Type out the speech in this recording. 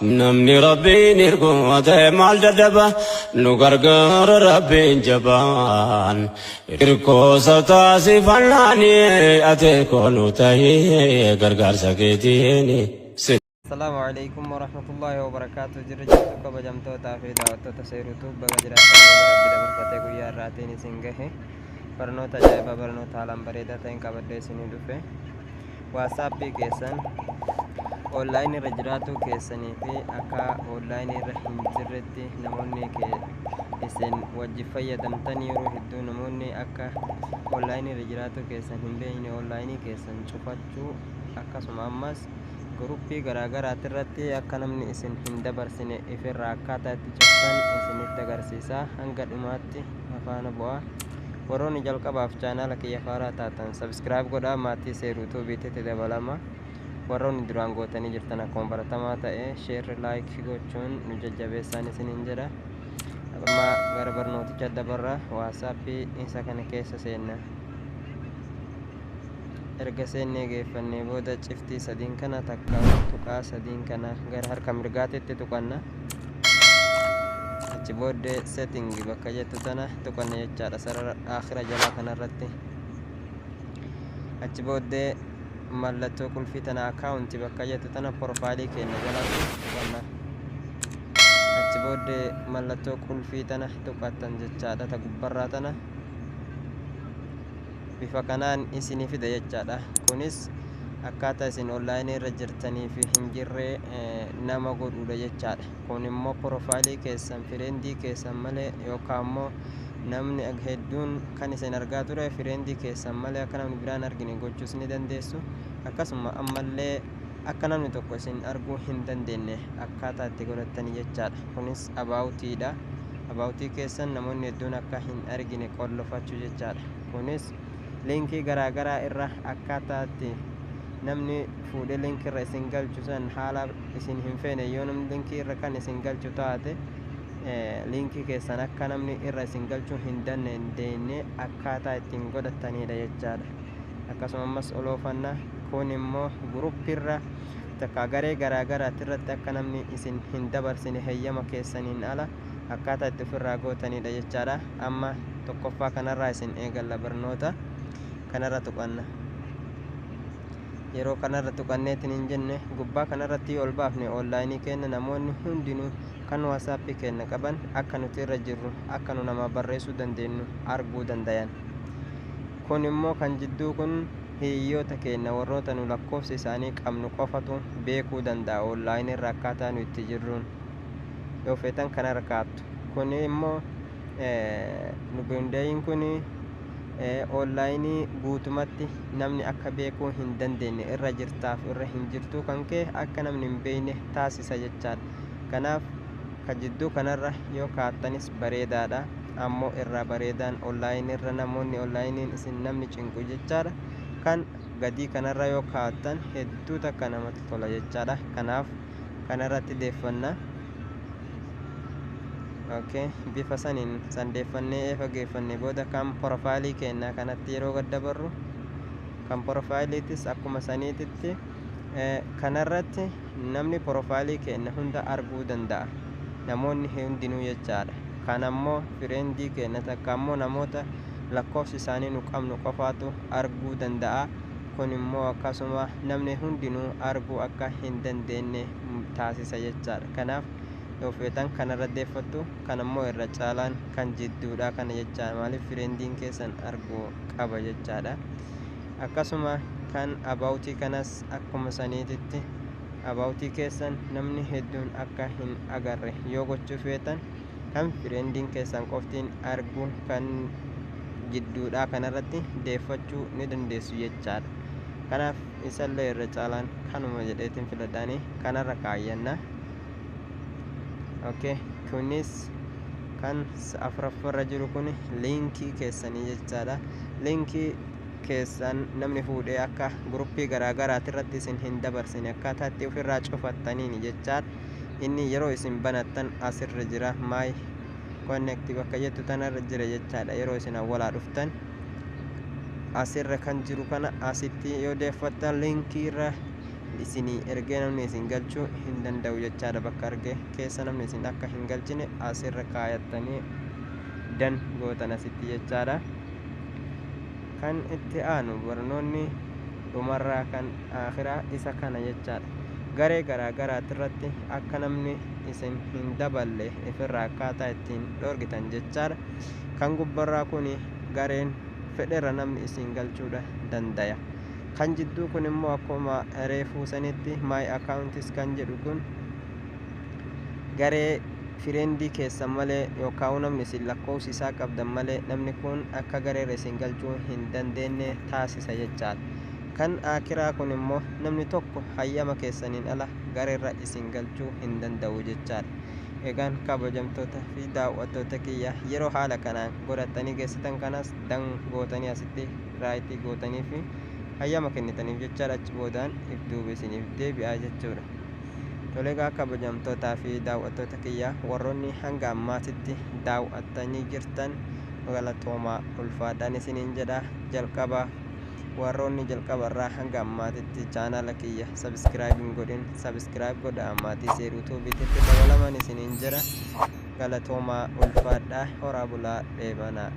Namni Rabbiin hirkate maal dadhaba? Nu gargaara Rabbiin jabaan. Hirkoosa taasifannaani ati koonu tahii gargaarsa keetiin. Assalaamu Aleykum Warahmatullaahi Wabarakaatuh. Jirra jirtu kabajamtootaa fi daawwattoota Seeruutuu, baga jiraattan, baga Rabbi dabarfatee guyyaa irraatiin isin gahe. Barnoota ajaa'ibaa, barnoota haalaan bareedaa ta'een qabadhee isinii dhufe. WhatsAppii keessan online irra jiraatuu keessanii fi akka online irra hin jirretti namoonni kee isin wajji fayyadamtan, yeroo hedduu namoonni akka online irra jiraatuu keessan hin beekne online keessan cufachuu, akkasuma ammas guruppii garaagaraati irratti akka namni isin hin dabarsine ifirraa akkaataa itti cuftan isinitti agarsiisa. Hanga dhumaatti afaana bu'aa. Warroonni jalqabaaf chaanaala kiyya faaraa taatan subscribe godhaa, maatii Seeruu Tuubiititti dabalama. Warroonni duraan gootanii jirtan akkuma baratamaa ta'e share, like gochuun nu jajjabeessaan isiniin jedha. Amma gara barnooticha dabarra. WhatsAppii isa kana keessa seenna. Erga seennee geeffannee booda ciftii sadiin kana, takka tuqaa sadiin kana gara harka mirgaatitti tuqanna. Achi booddee setting bakka jettu tana tuqanna jechaadha, sarara aakhira jalaa kanarratti. Achi booddee mallattoo qulfii tana, account bakka jettu tana, profaayilii keenya jalatti tuqanna. Achi booddee mallattoo qulfii tana tuqattan jechaadha, ta gubbarraa tana. Bifa kanaan isinii fida jechaadha. Kunis akkaataa isin onlaayinii irra jirtanii fi hin jirre nama godhuudha jechaadha. Kun immoo profaayilii keessan fireendii keessan malee, yookaan immoo namni hedduun kan isin argaa ture fireendii keessan malee akka namni biraan argine gochuus ni dandeessu. Akkasuma ammallee akka namni tokko isin arguu hin dandeenye akkaataa itti godhattanii jechaadha. Kunis aboutiidha. Aboutii keessan namoonni hedduun akka hin argine qollofachuu jechaadha. Kunis liinkii garaagaraa irra akkaataatti namni fuudhee liinkii irra isin galchu san, haala isin hin feene yoo namni liinkii irra kan isin galchu taate, liinkii keessan akka namni irra isin galchuu hin dandeenye akkaataa ittiin godhatanidha jechaadha. Akkasuma ammas oloofanna. Kun immoo guruppirra takka garee garaagaraati irratti akka namni isin hin dabarsine heeyyama keessaniin ala akkaataa itti ofirraa gootanidha jechaadha. Amma tokkoffaa kanarraa isin eegalla. Barnoota kanarra tuqanna. Yeroo kanarra tuqanneetiin hin jenne, gubbaa kanarratti yoo ol baafne, onlaayinii kenna namoonni hundinuu kan WhatsAppii keenya qaban akka nuti irra jirru, akka nu namaa barreessuu dandeenyu arguu dandayan. Kun immoo kan jidduu kun hiriyoota keenya, warroota nu lakkoofsa isaanii qabnu qofatu beekuu danda'a onlaayinii irra akkaataa nu itti jirruun. Yoo feetan kanarra kaattu. Kun immoo nubundayin kun onlaayinii guutumatti namni akka beekuu hin dandeenye, irra jirtaaf irra hin jirtuu kan kee akka namni hin beekne taasisa jechaadha. Kanaaf ka jidduu kanarra yoo kaattanis bareedaadha. Ammoo irraa bareedaan onlaayinii irra namoonni onlaayiniin isin namni cinqu jechaadha, kan gadii kanarra yoo kaattan hedduu takka namatti tola jechaadha. Kanaaf kanarratti deeffanna. Okay, bifa saniin sandeeffannee eefa geeffannee booda kan profaayilii keenyaa kanatti yeroo gad dabarru, kan profaayiliitis akkuma saniititti kanarratti namni profaayilii keenya hunda arguu danda'a, namoonni hundinuu jechaadha. Kan ammoo fireendii keenya takka ammoo namoota lakkoofsi isaanii nu qabnu qofaatu arguu danda'a. Kun immoo akkasuma namni hundinuu arguu akka hin dandeenye taasisa jechaadha. Kanaaf yoo feetan kanarra deeffattu. Kan ammoo irra caalaan kan jidduudha kana jechaadha. Maaliif? Fireendiin keessan arguu qaba jechaadha. Akkasuma kan aboutii kanas akkuma saniititti aboutii keessan namni hedduun akka hin agarre yoo gochuu feetan, kan fireendiin keessan qoftiin argu kan jidduudhaa kanarratti deeffachuu ni dandeessu jechaadha. Kanaaf isallee irra caalaan kanuma jedheetiin filadhaanii kanarra kaayyanna. Okay, kunis kan afuraffarra jiru kun liinkii keessanii jechaadha. Liinkii keessan namni fuudhee akka guruppii garaagaraati irratti isin hin dabarsine akkaataa itti ofirraa cufattaniini jechaadha. Inni yeroo isin banattan asirra jira, my connect bakka jettu tanarra jira jechaadha. Yeroo isin awwalaa dhuftan asirra kan jiru kana asitti yoo deeffattan, liinkii irra Isinii ergee namni isin galchuu hin danda'u jechaadha. Bakka arge keessa namni isin akka hin galchine asirra kaayattanii done gootan asitti jechaadha. Kan itti aanu, barnoonni dhumarraa kan akhiraa isa kana jechaadha. Garee garaa garaatirratti akka namni isin hin daballe ifirraa akkaataa ittiin dhoorgitan jechaadha. Kan gubbarraa kun gareen fedherra namni isin galchuudha dandaya. Kan jidduu kun immoo akkuma reefuu sanitti my accounts kan jedhu kun garee friendii keessan malee yookaan namni isin lakkoofsi isaa qabdan malee namni kun akka gareerra isin galchuu hin dandeenye taasisa jechaadha. Kan akiraa kun immoo namni tokko hayyama keessaniin ala gareerra isin galchuu hin danda'u jechaadha. Egaan kabajamtoota fi daawwattoota kiyya, yeroo haala kanaan godhatanii geessitan kanas done gootanii asitti rightii gootanii fi hayyama kennitaniif jechaadha. Achi boodaan if duuba isiniif deebi'aa jechuudha. Toleegaa, kabajamtootaa fi daawwattoota kiyya, warroonni hanga ammaatitti daawwattanii jirtan galatoomaa, ulfaadhaan isiniin jedha. Jalqaba warroonni jalqabarraa hanga ammaatitti chaanala kiyya subscribe hin godhin, subscribe godha, maatii seeruu tuubiititti dabalaman isiniin jedha. Galatoomaa, ulfaadhaa, horaa bulaa, dheebanaa.